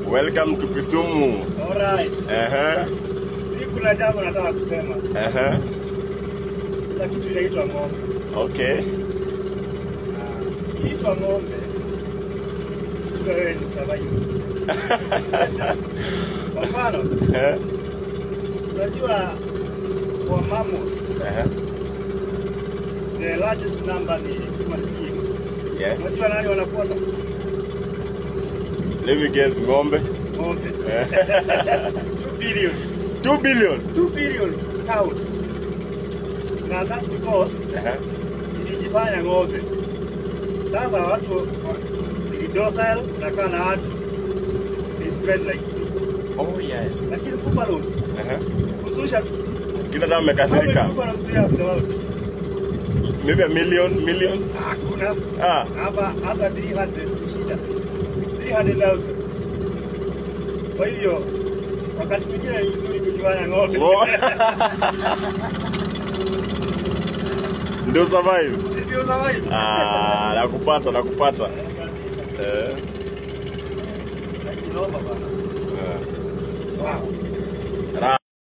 Welcome to Kisumu. All right. Mimi kuna jambo nataka kusema. Kuna kitu inaitwa ng'ombe. Okay. Inaitwa ng'ombe. Wewe ni survivor. Kwa mfano, unajua kwa mammals, the largest number ni human beings. Yes. Unajua nani wanafuata? Let me guess, ng'ombe. Ng'ombe. 2 billion. 2 billion? 2 billion cows. Now that's because ilijifanya ng'ombe. Sasa watu ni docile, zinakaa na watu. They spread like. Oh yes. Lakini buffaloes. Kususha. Kila damu amekasirika. How many buffaloes do you have in the world? Maybe a million, million? Hakuna. Ah. Hapa hata 300 shida. 300,000. Kwa hivyo wakati mwingine ni vizuri kujuana ng'ombe. Ndio survive. Ndio survive. Ah, nakupata, nakupata. Lakini noma bana.